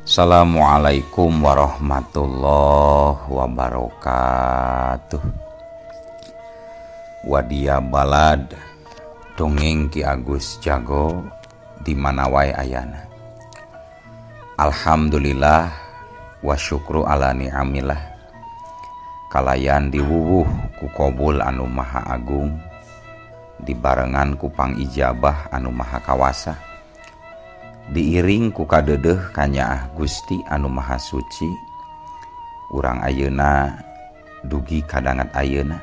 Assalamualaikum warahmatullahi wabarakatuh. Wadia balad dongeng Ki Agus Jago di mana wae ayana. Alhamdulillah wa syukru ala ni'amillah. Kalayan diwuwuh ku kobul anu maha agung, dibarengan ku pangijabah anu maha kawasa, diiring ku kadedeh kanyaah Gusti anu maha suci. Urang ayeuna dugi kadangat ayeuna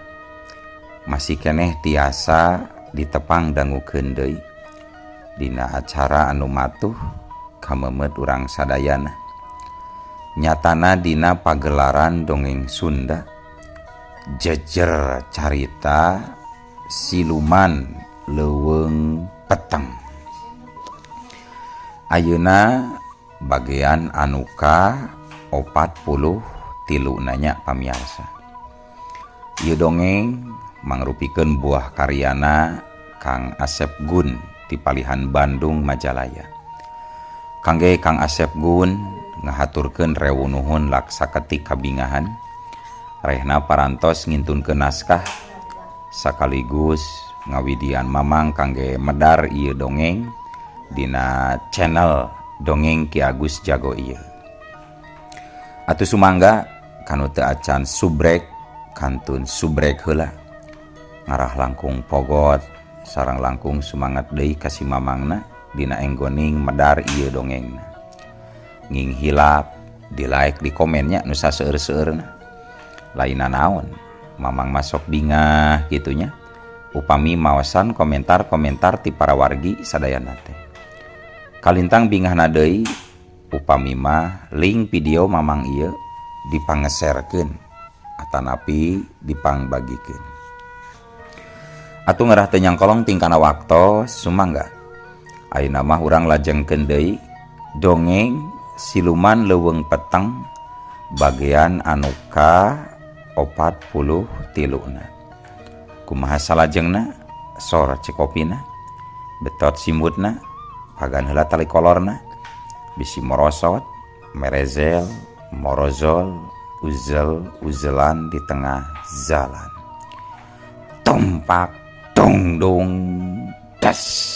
masih keneh tiasa ditepang dangukeun deui dina acara anu matuh kamemet urang sadayana. Nyatana dina pagelaran dongeng Sunda jejer carita siluman leuweung peteng. Ayeuna bagian anu ka 43 nanya pamiarsa. Ieu dongeng mangrupikeun buah karyana Kang Asep Gun di Palihan Bandung Majalaya. Kangge Kang Asep Gun ngahaturkeun rewu nuhun laksa ketik kabingahan. Rehna parantos ngintunkeun naskah sakaligus ngawidian mamang kangge medar ieu dongeng dina channel dongeng Ki Agus Jago ieu. Atuh sumangga kanu teu acan subrek kantun subrek heula. Ngarah langkung pogot sareng langkung sumangat deui ka si mamangna dina enggoning medar ieu dongengna. Nging hilap di like di komennya nu saseueur-seueurna. Lainna naon mamang masuk bingah gitunya upami maosan komentar-komentar ti para wargi sadayana teh. Kalintang bingahna deui upami mah link video mamang ieu dipangeserkeun atanapi dipangbagikeun. Atuh ngerah teu nyangkolong tingkana waktos sumangga. Ayeuna mah urang lajengkeun deui dongeng siluman leuweung peteng bagian anu ka 43. Kumaha salajengna sor cekopina betot simbutna pagan heula tali kolorna bisi morosot merezel morozol uzel uzelan di tengah jalan. Tumpak dong dong das.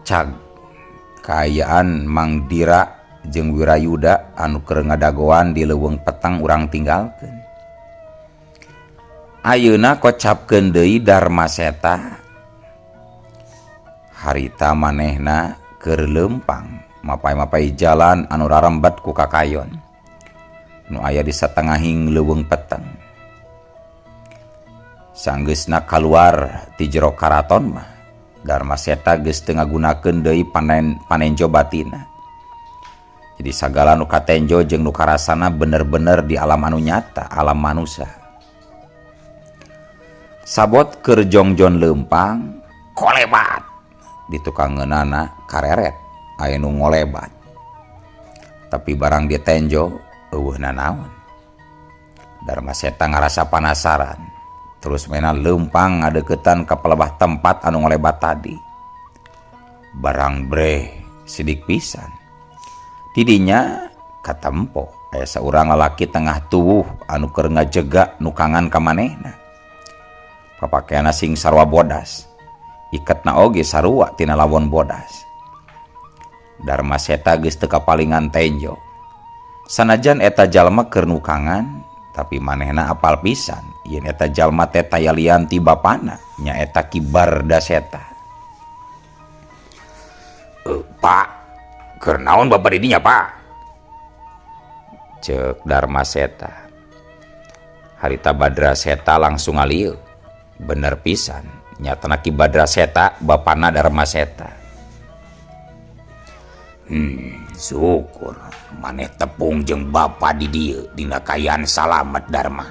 Cag kaayaan Mang Dira jeung Wirayuda anu keur ngadagoan di leuweung petang urang tinggalkeun. Ayeuna kocapkeun deui Darma Seta. Harita manehna keur leumpang mapay-mapay jalan anu rarembet ku kakayon nu aya di satengahing leuweung peteng. Sanggeusna kaluar ti jero karaton mah Darma Seta geus teu ngagunakeun deui panenjo batina. Jadi sagala nu katenjo jeung nu karasana bener-bener di alam anu nyata, alam manusia. Sabot keur jongjon leumpang kolebat di tukangeunana kareret aya nu ngolebat. Tapi barang ditenjo eueuh nanaon. Darma Seta ngarasa panasaran. Terus mena leumpang ngadeukeutan ka pelebah tempat anu ngolebat tadi. Barang breh sidik pisan. Tidinya katempo aya saurang lalaki tengah tuwuh anu keur ngajega nukangan ka manehna. Papakeanna sing sarua bodas. Iketna oge sarua tina lawon bodas. Darma Seta geus teu kapalingan tenjo. Sanajan eta jalma keur nukangan, tapi manehna apal pisan yen eta jalma teh tayalian ti bapana nyaeta Ki Barda Seta. Pak, keur naon bapak di dinya, Pak? Ceuk Darma Seta. Harita Badra Seta langsung ngalieu. Bener pisan, nyatana Ki Badra Seta bapana Darma Seta. Syukur maneh tepung jeung bapa di dieu dina kaayaan salamet Darma.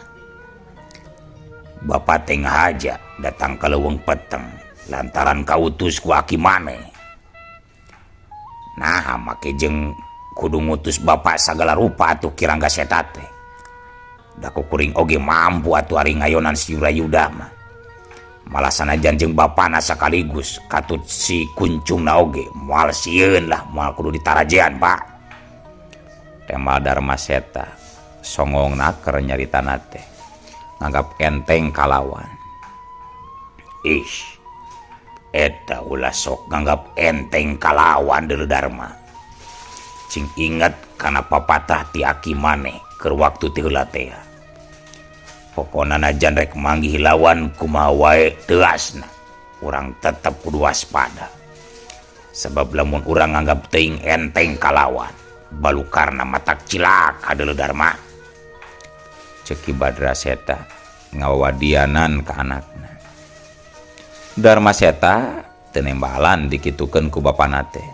Bapa teh ngahaja datang ka leuweung peteng lantaran kautus ku aki maneh. Naha make jeung kudu ngutus bapa sagala rupa atuh Ki Rangga Seta teh. Da ku kuring oge mampu atuh ari ngayonan si Wirayuda mah. Malah sanajan jeung bapana sakaligus katut si kuncungna oge moal sieun lah moal kudu ditarajean Pak. Temal Dharma Seta songongna keur nyaritana teh nganggap enteng kalawan. Ih, eta ulah sok nganggap enteng kalawan deuleu Dharma. Cing inget kana papatah ti aki maneh keur waktu ti heula teh. Pokona najan rek manggih lawan kumaha wae teuasna, urang tetep kudu waspada. Sebab lamun urang nganggap teuing enteng kalawan, balukarna matak cilaka deuleu Dharma. Ceuk Ki Badra Seta ngawadianan ka anakna. Dharma Seta teu nembalan dikitukeun ku bapana teh.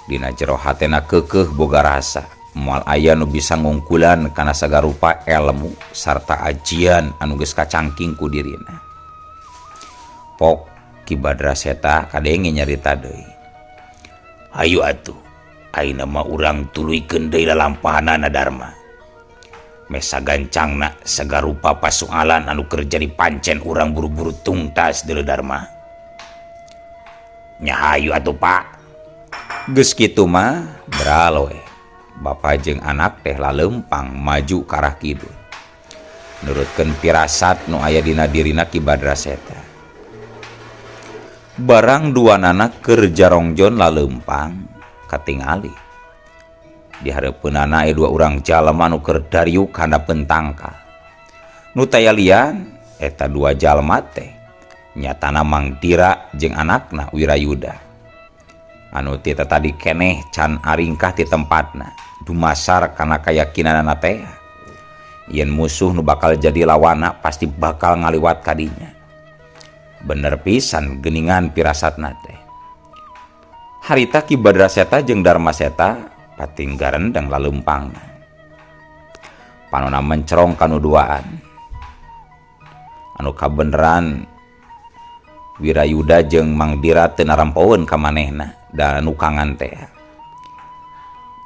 Dina jero hatena keukeuh boga rasa moal aya nu bisa ngungkulan kana sagarupa elmu sarta ajian anu geus kacangking ku dirina. Pok Ki Badra Seta kadenge nyarita deui. Hayu atuh, ayeuna mah urang tuluykeun deui lalampahanana Dharma. Mesa gancangna sagarupa pasualan anu keur jadi pancen urang buru-buru tungtas deuleu Dharma. Nya hayu atuh Pak. Geus kitu mah braloe. Bapa jeung anak teh laleumpang maju ka arah kidul. Nurutkeun pirasat nu aya dina dirina Ki Badra Seta. Barang duanana keur jarongjon laleumpang katingali. Di hareupeunana aya dua urang jalma nu keur dariuk handapeun tangkal. Nu taya lian eta dua jalma teh nyatana Mang Dira jeung anakna Wirayuda. Anu ti tadi keneh can aringkah ti tempatna dumasar kana kayakinanana teh. Yen musuh nu bakal jadi lawana pasti bakal ngaliwat kadinya. Bener pisan geuningan pirasatna teh. Harita Ki Badra Seta jeung Dharma Seta pating garendeng laleumpangna. Panona mencerong kanu duaan. Anu kabeneran Wirayuda jeung Mang Dira teu narampoeun ka manehna da nukangan teh.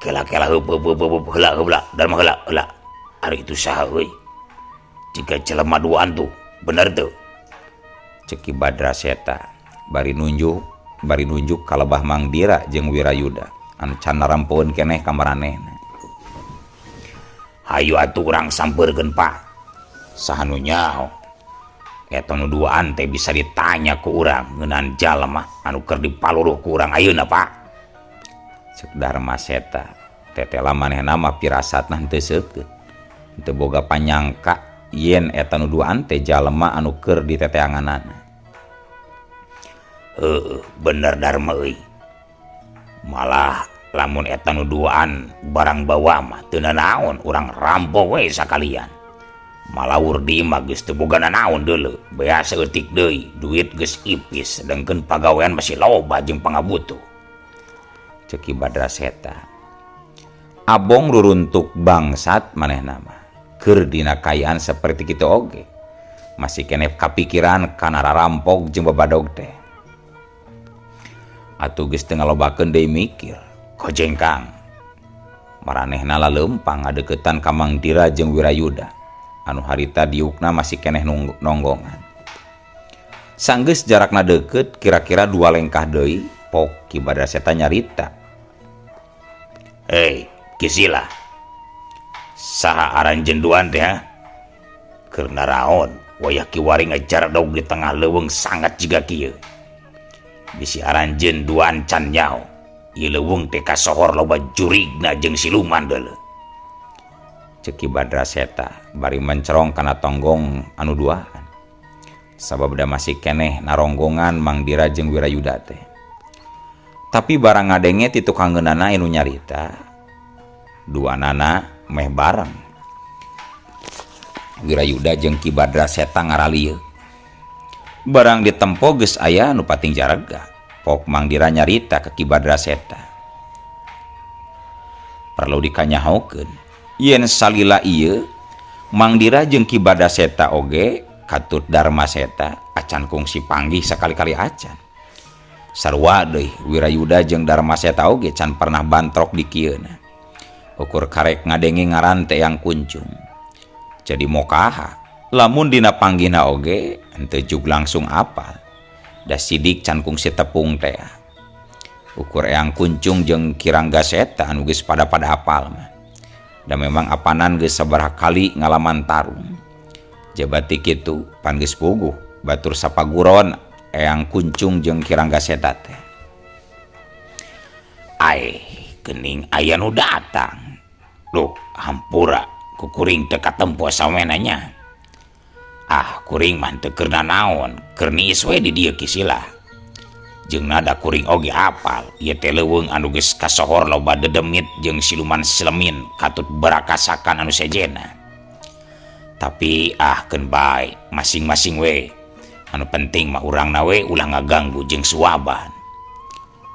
Kela-kela heup heup heup heula heula Dharma heula heula. Ari itu saha euy? Jiga jelema duaan tuh, bener teu? Ceuk Ki Badra Seta bari nunjuk ka lebah Mang Dira jeung Wirayuda anu can narampoeun keneh ka maranehna. Hayu atuh urang sampeurkeun Pak. Saha nu nyaho? Eta nu duaan teh bisa ditanya ku urang ngeunaan jalma anu keur dipaluruh ku urang ayeuna Pak. Ceuk Dharma Seta tetela manehna mah pirasatna henteu seukeut. Henteu boga panyangka yen eta nu duaan teh jalma anu keur diteteanganana. Heueuh, bener Dharma euy. Malah lamun eta nu duaan barang bawa mah teu nanaon urang rampok we sakalian. Malaur di imah geus teu boga nanaon deuleu, bea saeutik deui, duit geus ipis, sedengkeun pagawean masih loba jeung pangabutuh. Ceuk Ki Badra Seta. Abong ruruntuk bangsat manehna mah. Keur dina kaayaan saperti kitu oge. Masih keneh kapikiran kana rarampok jeung babadog teh. Atuh geus teu ngalobakeun deui mikir, kojengkang. Maranehna laleumpang ngadeuketan ka Mang Dira jeung Wirayuda. Anu harita diukna masih keneh nonggongan. Sanggeus jarakna deukeut kira-kira dua lengkah deui, pok Ki Badra Seta nyarita. Hei, Kisila. Saha aranjeun duaan teh ha? Keur naraon wayah kiwari ngajardog di tengah leuweung sangat jiga kieu. Bisi aranjeun duaan can nyaho. Ieu leuweung teh kasohor loba jurigna jeung siluman deuleu. Ceuk Ki Badra Seta bari mencerong kana tonggong anu duaan. Sabab da masih keneh naronggongan Mang Dira jeung Wirayuda teh. Tapi barang ngadenge ti tukangeunana anu nyarita, duanana meh bareng. Wirayuda jeung Ki Badra Seta ngaralieu. Barang ditempo geus aya nu pating jarega. Pok Mang Dira nyarita ka Ki Badra Seta. Perlu dikanyahokeun yen salila ieu Mangdira jeung Ki Badaseta oge katut Darmaseta acan kungsi panggih sakali-kali acan. Sarua deui Wirayuda jeung Darmaseta oge can pernah bantrok di kieuna. Ukur karek ngadenge ngaran teh Eyang Kuncung. Jadi mokaha lamun dina panggihna oge henteu jug langsung apal. Da sidik can kungsi tepung teh. Ukur Eyang Kuncung jeung Ki Ranggaseta anu geus pada-pada apal mah. Da memang apanan geus sabaraha kali ngalaman tarung. Jabati kitu pan geus puguh batur sapaguron Eyang Kuncung jeung Ki Ranggaseta teh. Aeh, geuning aya nu datang. Duh, hampura ku kuring teu katempo sawena nya. Ah, kuring mah teu keur nanaon, keur niis we di dieu Ki Sila. Jeung nada kuring oge apal, ieu teh leuweung anu geus kasohor loba dedemit jeung siluman silemin katut barakasakan anu sejenna. Tapi ah keun bae, masing-masing we. Anu penting mah urangna we ulah ngaganggu jeung suaban.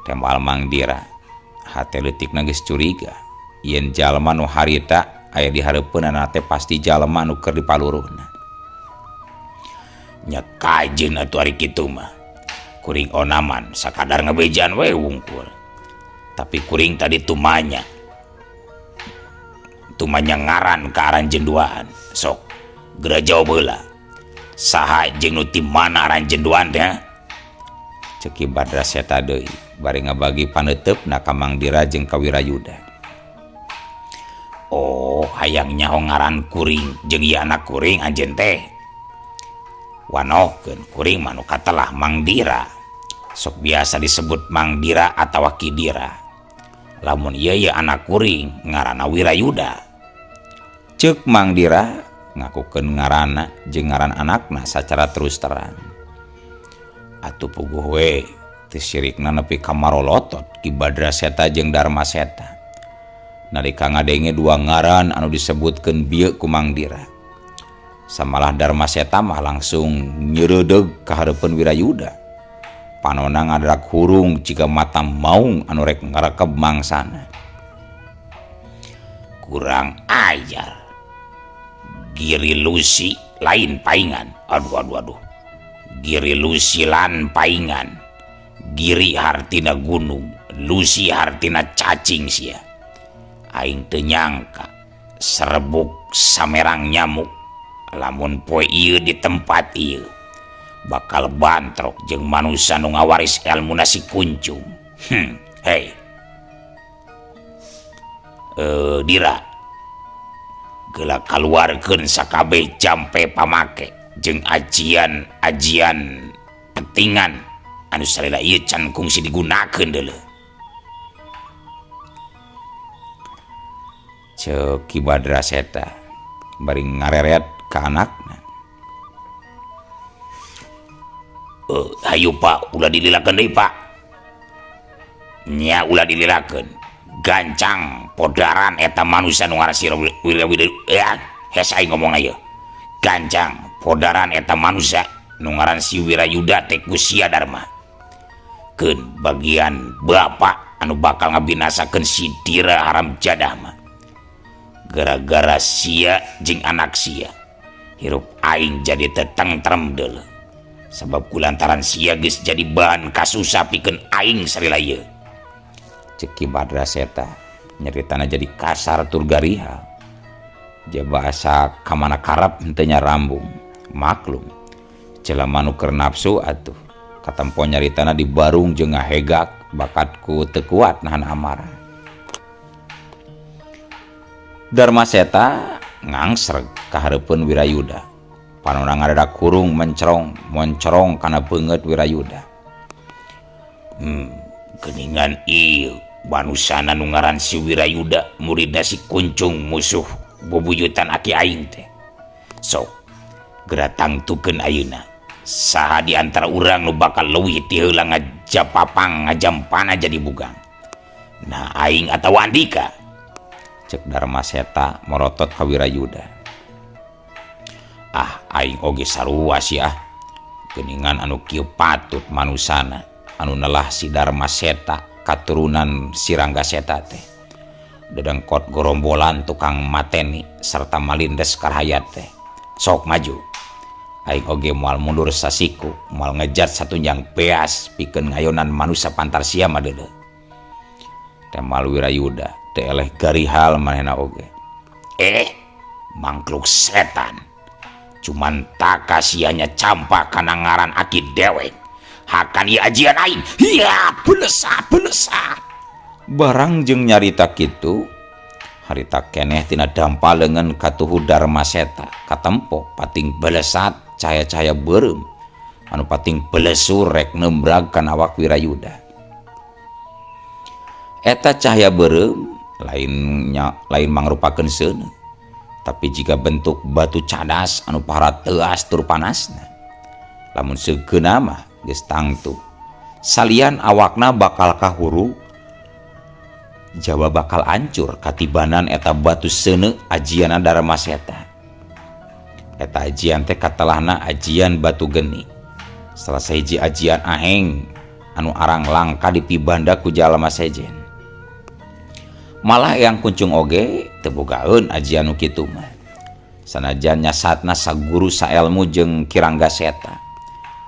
Tembal Mangdira, hate leutikna geus curiga yen jalma nu harita aya di hareupeunana teh pasti jalma nu keur dipaluruhna. Nya kajeun atuh ari kitu mah. Kuring onaman sakadar ngabejaan we wungkul. Tapi kuring tadi tumanya. Tumanya ngaran ka aranjeun duaan. Sok geura jawab heula. Saha jeung nu ti mana aranjeun duaan teh? Ceuk Ki Badraseta deui bari ngabagi paneuteup ka Mangdira jeung ka Wirayuda. Oh, hayang nyaho ngaran kuring jeung ieu anak kuring anjeun teh. Wanohkeun kuring mah nu katelah Mangdira. Sok biasa disebut Mangdira atawa Kidira. Lamun ieu ye anak kuring ngaranna Wirayuda. Ceuk Mangdira ngakukeun ngaranna jeung ngaran anakna sacara terus terang. Atuh puguh we teu sirikna nepi ka marolotot Ki Badraseta jeung Darmaseta. Nalika ngadenge dua ngaran anu disebutkeun bieu ku Mangdira. Samalah Darmaseta mah langsung nyeureudeg ka hareupeun Wirayuda. Panona ngadrak hurung jiga mata maung anu rek ngarekeb mangsana. Kurang ajar. Giri Lusi lain paingan. Aduh aduh aduh. Giri Lusi lan paingan. Giri hartina gunung, Lusi hartina cacing sia. Aing teu nyangka serebuk samerang nyamuk lamun poe ieu di tempat ieu bakal bantrok jeung manusia nu ngawaris elmuna si Kuncung. Hei. Dira. Geula kaluarkeun sakabeh jampe pamake jeung ajian-ajian pentingan anu salila ieu can kungsi digunakeun deuleu. Ceuk Ki Badraseta bari ngareret ka anakna. Hayu Pak, ulah dililakeun deui Pak. Nya ulah dililakeun. Gancang podaran eta manusia nu ngaran si ya, hes aing ngomong ieu. Gancang podaran eta manusia nu ngaran si Wirayuda teh ku sia Dharma. Keun bagian bapak anu bakal ngabinasakeun si Dira haram jadah mah. Gara-gara sia jeung anak sia hirup aing jadi teu tentrem deuleu. Sebab kulantaran sia geus jadi bahan kasusah pikeun aing salila ieu. Ceuk Ki Badraseta nyaritana jadi kasar tur garihal. Jaba asa kamana karep henteu nyarambung. Maklum jelema nu keur nafsu atuh katempo nyaritana dibarung jeung ngahegak bakatku teu kuat nahan amarah. Darmaseta ngangsreg ka hareupeun Wirayuda. Panona ngadadak hurung mencerong moncorong kana beungeut Wirayuda. Geuningan ieu manusana nu ngaran si Wirayuda muridna si Kuncung musuh bubuyutan aki aing teh. Sok geura tangtukeun ayeuna saha di antara urang nu bakal leuwih ti heula ngajapapang ngajampana jadi bugang. Nah aing atawa Andika. Ceuk Darmaseta morotot ka Wirayuda. Ah aing oge sarua sia. Geuningan anu kieu patut manusana anu nelah si Darmaseta katurunan si Ranggaseta teh. Dedengkot gorombolan tukang mateni serta malindes karahayat teh. Sok maju. Aing oge moal mundur sasiku, moal ngejat satunjang beas pikeun ngayonan manusa pantar sia mah deuleu. Temal Wirayuda teu eleh garihal manehna oge. Mangkluk setan. Cuman taka sianya campa kana ngaran aki dewek. Hakan ieu ajian aing. Hiya, belesa belesa. Barang jeung nyarita kitu, harita keneh tina dampa leungeun katuhu Dharma Seta katempo pating belesat cahaya-cahaya beureum anu pating belesur rek nembrag kana awak Wirayuda. Eta cahaya beureum lainnya lain mangrupakeun seuneu, tapi jika bentuk batu cadas anu para teas tur panasna. Lamun seukeuna mah geus tangtu salian awakna bakal kahuru jawa bakal ancur katibanan eta batu seuneu ajianna Dharma Seta. Eta ajian teh katelahna ajian batu geni, salah sahiji ajian aheng anu arang langka dipibanda ku jalma sejen. Malah Eyang Kuncung oge teu bogaeun ajian nu kitu mah, sanajan nyasatna saguru saelmu jeung Ki Rangga Seta.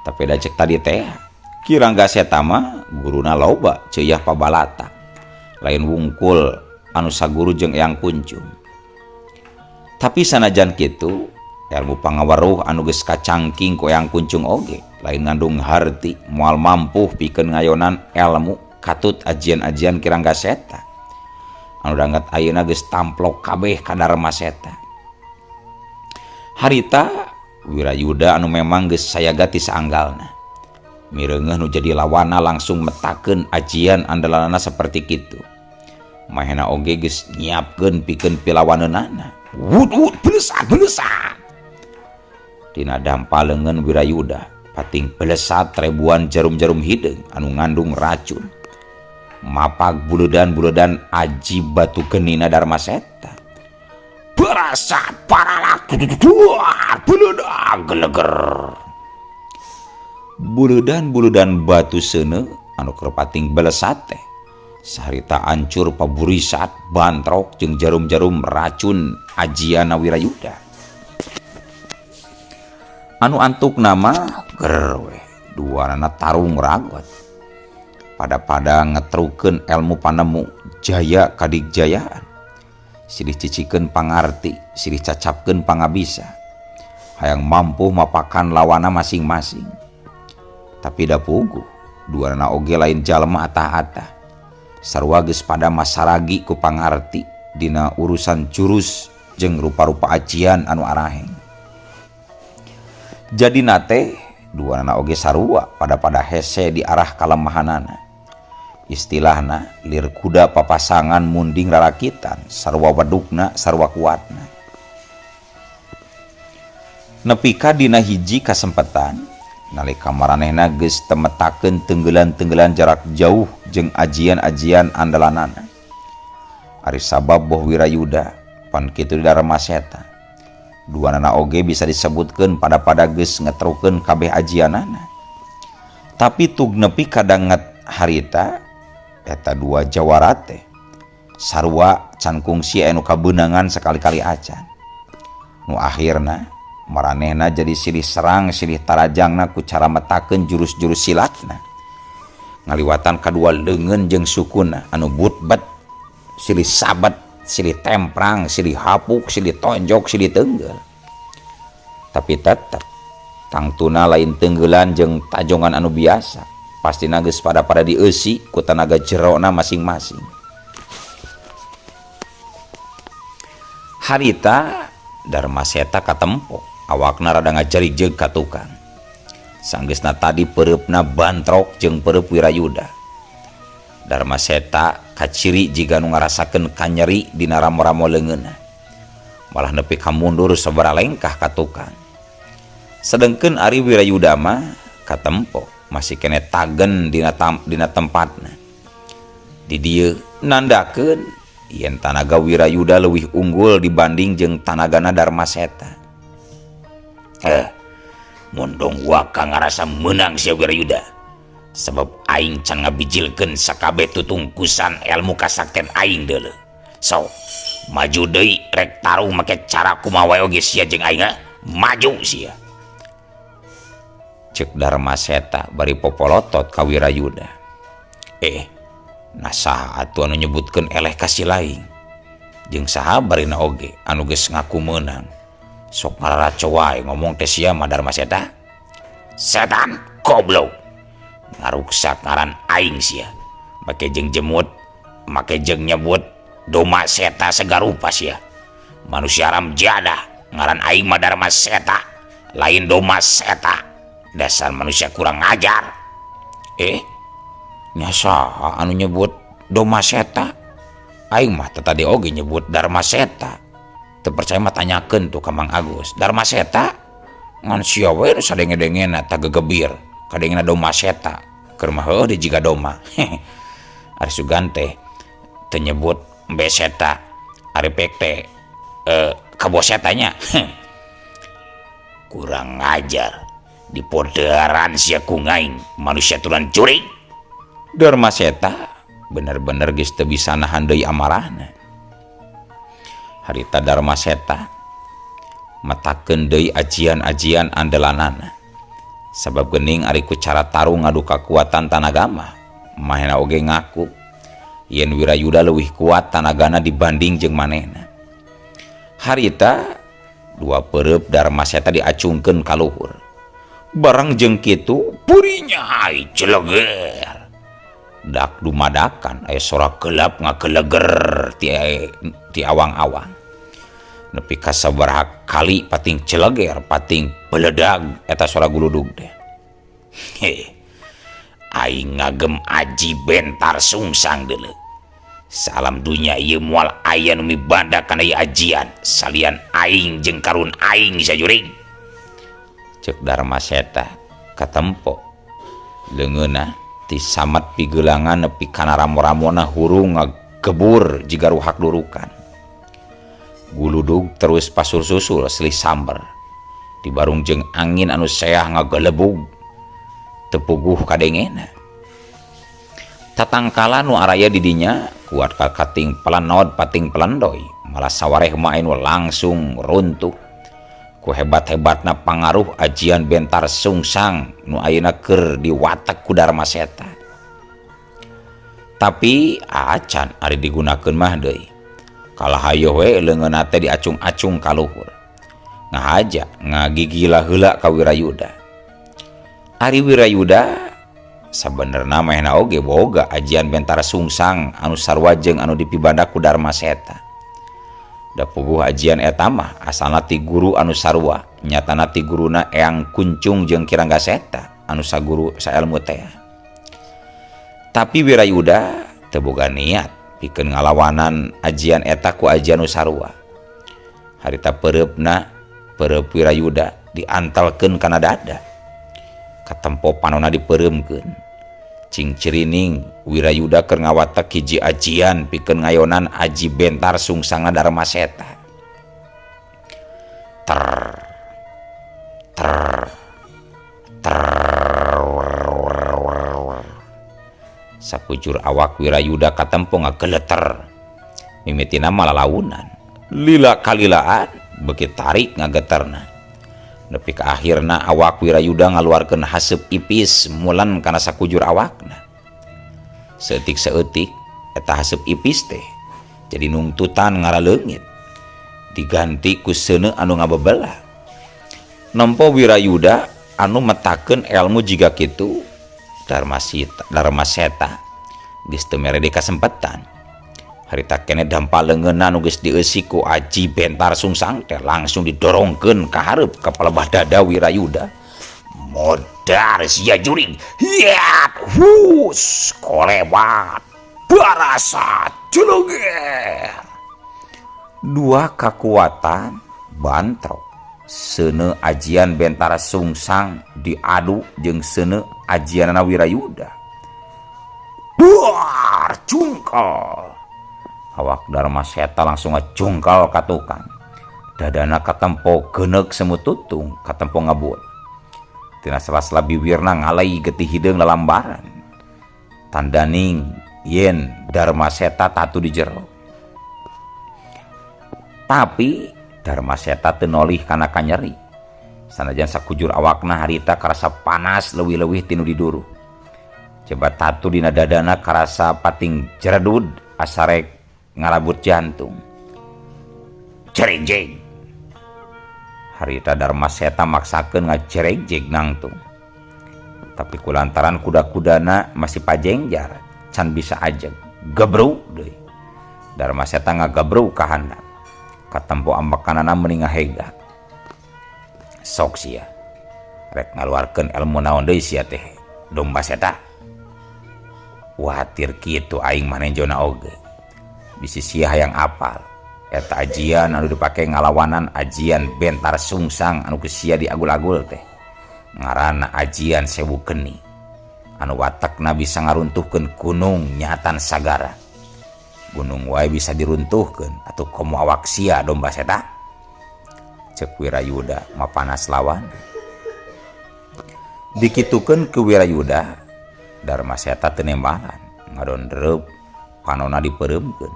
Tapi da cek tadi teh Ki Rangga Seta mah guruna loba ceuyah pabalata, lain wungkul anu saguru jeung Eyang Kuncung. Tapi sanajan kitu ilmu pangaweruh anu geus kacangking ku Eyang Kuncung oge lain ngandung harti, moal mampu pikeun ngayonan ilmu katut ajian-ajian Ki Rangga Seta anu danget ayeuna geus tamplok kabeh ka Dharma Seta. Harita Wirayuda anu memang geus sayaga ti saanggalna mireungeuh nu jadi lawana langsung metakeun ajian andalanana seperti kitu. Mahena oge geus nyiapkeun pikeun pilawaneunana. Wud wud belesat belesat. Tina dampa leungeun Wirayuda pating belesat ribuan jarum-jarum hideung anu ngandung racun. Mapag buledan-buledan aji batu genina Dharma Seta. Berasat paralak beledag geleger. Buledan-buledan batu seuneu anu keur pating belesat teh saharita ancur paburisat bantrok jeung jarum-jarum racun ajiana Wirayuda. Anu antuk nama ger we duanana tarung ragot. Pada-pada ngetrukeun ilmu panemu jaya kadigjayaan. Silih cicikeun pangarti, silih cacapkeun pangabisa. Hayang mampu mapakan lawana masing-masing. Tapi da puguh duanana oge lain jalma atah-atah. Sarua geus pada masaragi ku pangarti dina urusan jurus jeung rupa-rupa ajian anu araheng. Jadi nate duanana oge sarua pada-pada hese di arah kalemahanana. Istilahna lir kuda papasangan munding rarakitan, sarua wedukna sarua kuatna. Nepi ka dina hiji kasempetan nalika maranehna geus temetakeun tenggelan-tenggelan jarak jauh jeung ajian-ajian andalanana. Ari sabab boh Wirayuda pan kitu di Dharma Seta. Duanana oge bisa disebutkeun pada-pada geus ngetrukeun kabeh ajianana. Tapi tug nepi kadanget harita eta dua jawara teh sarua can kungsi anu kabeunangan sekali-kali acan. Nu akhirna maranehna jadi silih serang silih tarajangna ku cara metakeun jurus-jurus silatna. Ngaliwatan kadua leungeun jeung sukuna anu butbet, silih sabet, silih temprang, silih hapuk, silih tonjok, silih tenggel. Tapi tetep tangtuna lain tenggelan jeung tajongan anu biasa. Pastina geus pada-pada dieusi ku tanaga jerona masing-masing. Harita Dharma Seta katempo, awakna rada ngajarijeg ka tukang. Sanggeusna tadi peureupna bantrok jeung peureub Wirayuda. Dharma Seta kaciri jiga nu ngarasakeun kanyeri dina ramo-ramo leungeunna. Malah nepi ka mundur sabaraha lengkah ka tukang. Sedengkeun ari Wirayuda mah katempo masih kene tagen dina tempatna. Di dieu nandakeun yen tanaga Wirayuda leuwih unggul dibanding jeung tanagana Dharma Seta. Mundung waka ngarasa meunang sia Wirayuda. Sebab aing can ngabijilkeun sakabeh tutungkusan ilmu kasakten aing deuleu. Sok maju deui rek tarung make cara kumaha wae oge sia jeung aing maju sia. Cek Dharma Seta bari popolotot ka Wirayuda. Nah saha atuh anu nyebutkeun eleh ka si laing? Jeung saha barina oge anu geus ngaku meunang? Sok ngararaco wae ngomong teh sia mah Dharma Seta. Setan goblok. Ngaruksak ngaran aing sia. Make jeung jemut, make jeung nyebut Doma Seta segarupa sia. Manusia haram jadah, ngaran aing mah Dharma Seta, lain Doma Seta. Dasar manusia kurang ajar. Nya saha anu nyebut Doma Seta? Aing mah teu tadi oge nyebut Dharma Seta. Teu percaya mah tanyakeun tuh ka Mang Agus. Dharma Seta ngan sia we nu sadenge-dengena tagegebir. Kadengena Doma Seta. Keur mah heueuh jiga doma. Ari sugan teh teu nyebut Mbe Seta. Ari pek teh kabo setanya. Kurang ajar. Dipoderan sia ku ngaing manusia tulan jurig. Dharma Seta bener-bener geus teu bisa nahan deui amarahna. Harita Dharma Seta metakeun deui ajian-ajian andelanana. Sabab geuning ari ku cara tarung ngadu kakuatan tanaga mah, manehna oge ngaku yen Wirayuda leuwih kuat tanagana dibanding jeung manehna. Harita dua pereup Dharma Seta diacungkeun ka luhur. Barang jeung kitu purinya ai celeger. Dak dumadakan aya sora gelap ngageleger ti awang-awang. Nepi ka sabaraha kali pating celeger pating beledag eta sora guludug teh. Heh. Aing ngagem aji bentar sungsang deuleu. Salam dunya ieu moal aya nu mibanda kana ieu ajian salian aing jeung karun aing sajurig. Cek Dharma Seta katempo leungeunna ti samet pigelangan nepi kana ramo-ramona hurung ngagebur jiga ruhak durukan. Guludug terus pasur susul silih samber dibarung jeung angin anu seah ngagelebug teu puguh kadengena. Tatangkala nu araya di dinya kuat kakating pelenod pating pelendoy malah sawareh mah anu langsung runtuh. Ku hebat-hebatna pangaruh ajian bentar sungsang nu ayeuna keur diwatek ku Dharma Seta. Tapi acan ari digunakeun mah deui. Kalah hayoh we leungeunna teh diacung-acung ka luhur. Ngahaja ngagigila heula ka Wirayuda. Ari Wirayuda sabenerna manehna oge boga ajian bentar sungsang anu sarua jeung anu dipibanda ku Dharma Seta. Da puguh ajian eta mah asalna ti guru anu sarua, nyatana ti guruna Eyang Kuncung jeung Kirangga Seta anu saguru saelmu teh. Tapi Wirayuda teu boga niat pikeun ngalawanan ajian eta ku ajian nu sarua. Harita peureupna peureub Wirayuda diantelkeun kana dada. Katempo panona dipeureumkeun. Cing cirining Wirayuda keur ngawatek hiji ajian pikeun ngayonan aji bentar sungsangna Dharma Seta. Ter ter ter sakujur awak Wirayuda katempo ngageleter. Mimitina malalaunan. Lila kalilaan beuki tarik ngageterna. Nepi ka akhirna awak Wirayuda ngaluarkeun haseup ipis mulan kana sakujur awakna. Saeutik-saeutik eta haseup ipis teh jadi nungtutan ngaraleungit. Diganti ku seuneu anu ngabebelah. Nempo Wirayuda anu metakeun elmu jiga kitu Dharma Sita, Dharma Seta geus teu mere di kasempetan. Harita keneh dampa leungeunna nu geus dieusi ku aji bentar sungsang teh langsung didorongkeun ka hareup ka palebah dada Wirayuda. Modar sia jurig. Hiat hus kolebat barasa celeger. Dua kakuatan bantrok. Seuneu ajian bentar sungsang diadu jeung seuneu ajianana Wirayuda. Duar cungkal. Awak Dharma Seta langsung ngacungkal ka tukang. Dadana katempo geuneuk semut tutung, katempo ngebut. Tina sela-sela biwirna ngalai getih hideung lalambaran. Tandaning yen Dharma Seta tatu di jero. Tapi Dharma Seta teu nolih kana kanyeri. Sanajan sakujur awakna harita karasa panas leuwih-leuwih ti nu diduruh. Coba tatu dina dadana karasa pating jeredud asa rek ngarabut jantung. Jeregjeg. Harita Dharma Seta maksakeun ngajeregjeg nangtung. Tapi kulantaran kuda-kudana masih pajengjar, can bisa ajeg. Gebruk deui. Dharma Seta ngagebruk ka handap. Katempo ambekanana meuni ngahega. Sok sia. Rek ngaluarkeun elmu naon deui sia teh domba seta. Watir kitu aing mah nenjona oge. Bisi sia hayang apal. Eta ajian anu dipake ngalawanan ajian bentar sungsang anu ku sia diagul-agul teh. Ngaranna ajian sewu geni anu watekna bisa ngaruntuhkeun gunung nyatan sagara. Gunung wae bisa diruntuhkeun atuh komo awak sia domba seta. Cek Wirayuda mapanas lawan. Dikitukeun ku Wirayuda, Dharma Seta teu nembalan ngadondreup panona dipeureumkeun.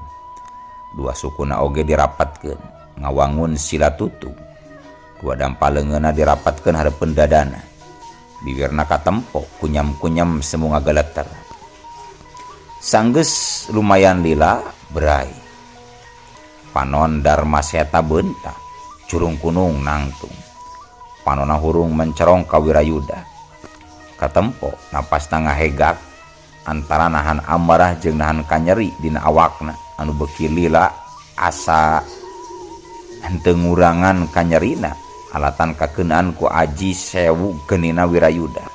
Dua sukuna oge dirapatkeun ngawangun sila tutug. Dua dampa leungeunna dirapatkeun hareupeun dadana. Bibirna katempo kunyam-kunyam semu ngageleter. Sanggeus lumayan lila berai. Panon Dharma Seta beunta, curung kunung nangtung. Panona hurung mencerong ka Wirayuda. Katempo napasna ngahegak antara nahan amarah jeung nahan kanyeri dina awakna anu beuki lila asa henteu ngurangan kanyerina alatan kakeunaan ku aji sewu genina Wirayuda.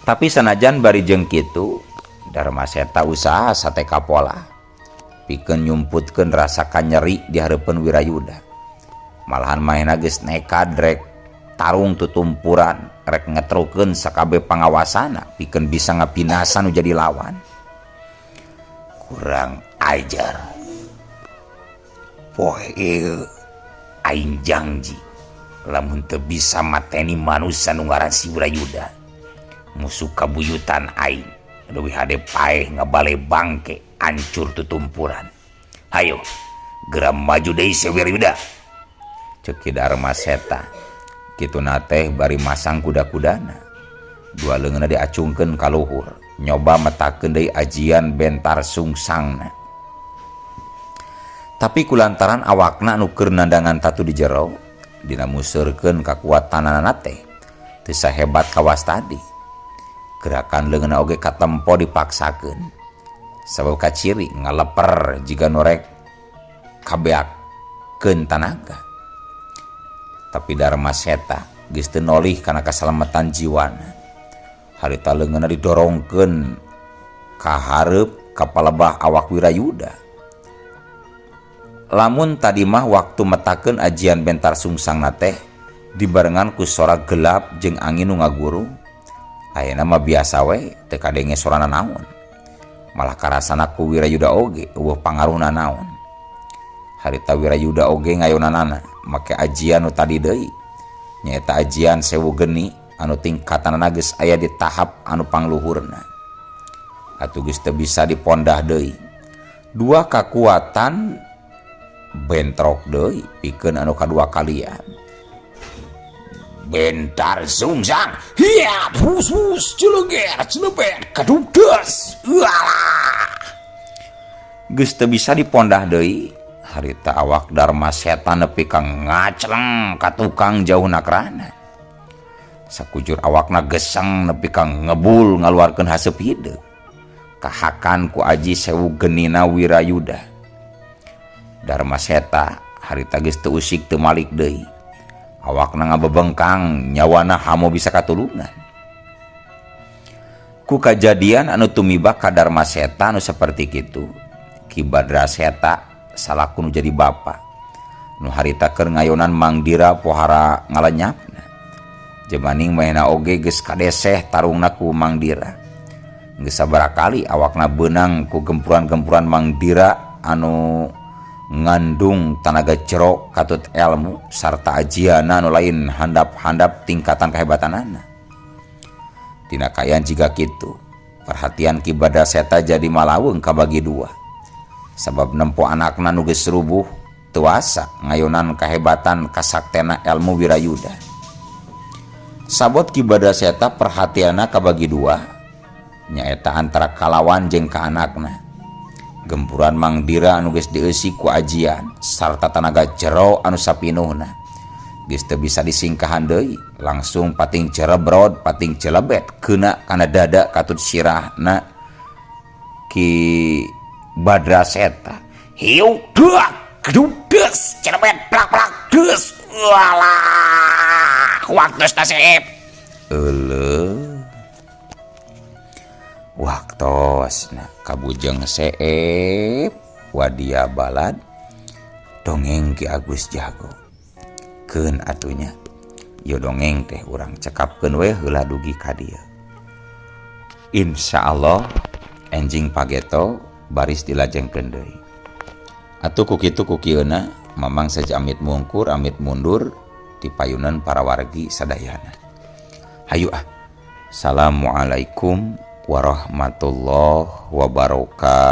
Tapi sanajan bari jeung kitu Dharma Seta usaha sate kapola pikeun nyumputkeun rasa kanyeri di hareupeun Wirayuda. Malahan manehna geus nekad rek tarung tutumpuran rek ngetrukeun sakabeh pangawasana pikeun bisa ngapinasa nu jadi lawan. Kurang ajar. Poe ieu aing jangji lamun teu bisa mateni manusa nu ngaran si Wirayuda. Musuh kabuyutan aing leuwih hade paeh ngabale bangke ancur tutumpuran. Hayo geura maju deui si Wirayuda. Cek Ki Dharma Seta. Kituna teh bari masang kuda-kudana. Dua leungeunna diacungkeun ka luhur, nyoba metakeun deui ajian bentar sungsangna. Tapi kulantaran awakna nu keur nandangan tatu di jero, dina museurkeun kakuatanana teh teu sahebat kawas tadi. Gerakan leungeunna oge katempo dipaksakeun. Sabab kaciri ngaleper jiga nu rek kabeakeun tanaga. Tapi Dharma Seta geus teu nolih kana kasalamatan jiwana. Harita leungeunna didorongkeun ka hareup ka palebah awak Wirayuda. Lamun tadi mah waktu metakeun ajian bentar sungsangna teh dibarengan ku sora gelap jeung angin nu ngagurung. Ayeuna mah biasa we teu kadenge sorana naon. Malah karasana ku Wirayuda oge eueuh pangaruhna naon. Harita Wirayuda oge ngayonanana make ajian nu tadi deui. Nyaeta ajian sewu geni anu tingkatanana geus aya di tahap anu pangluhurna. Atuh geus teu bisa dipondah deui. Dua kakuatan bentrok deui pikeun anu kadua kalian. Bentar sungsang, hiat husus celeger celebet kadudes. Ualah. Geus teu bisa dipondah deui. Harita awak Dharma Seta nepi ka ngacleng ka tukang jauh nakrana. Sakujur awakna geseng nepi ka ngebul ngaluarkeun haseup hideung. Kahakan ku aji sewu genina Wirayuda. Dharma Seta harita geus teu usik teu malik deui. Awakna ngabebengkang, nyawana hamo bisa katulungan. Ku kajadian anu tumiba ka Dharma Seta anu saperti kitu, Ki Badra Seta salaku nu jadi bapa. Nu harita keur ngayonan Mangdira pohara ngalenyapna. Jemaning manehna oge geus kadeseh tarungna ku Mangdira. Geus sabaraha kali awakna beunang ku gempuran-gempuran Mangdira anu ngandung tanaga jero katut elmu sarta ajiana anu lain handap-handap tingkatan kehebatanana. Tina kaayaan jiga kitu, perhatian Ki Badra Seta jadi malaweng kabagi dua. Sabab nempo anakna nu geus rubuh Teu asa ngayonan kahebatan kasaktena elmu wirayuda. Sabot Ki Badraseta perhatianna kabagi dua, nyaeta antara kalawan jeung ka anakna. Gempuran Mang Dira anu geus dieusi ku ajian sarta tanaga jero anu sapinuhna. Geus teu bisa disingkahan deui, langsung pating cerebrod, pating celebet keuna kana dada katut sirahna Ki Badraseta. Hiuk duak gedudes celebet plak-plak des. Walah, waktos nasib. Euleuh. Waktosna kabujeng seep wadia balad dongeng Ki Agus Jago. Keun atunya. Ieu dongeng teh urang cekapkeun we heula dugi ka dieu. Insyaallah enjing pageto baris dilajengkeun deui. Atuh ku kitu ku kieuna Mamang saja amit mungkur amit mundur di payunan para wargi sadayana. Hayu ah. Assalamualaikum warahmatullahi wabarakatuh.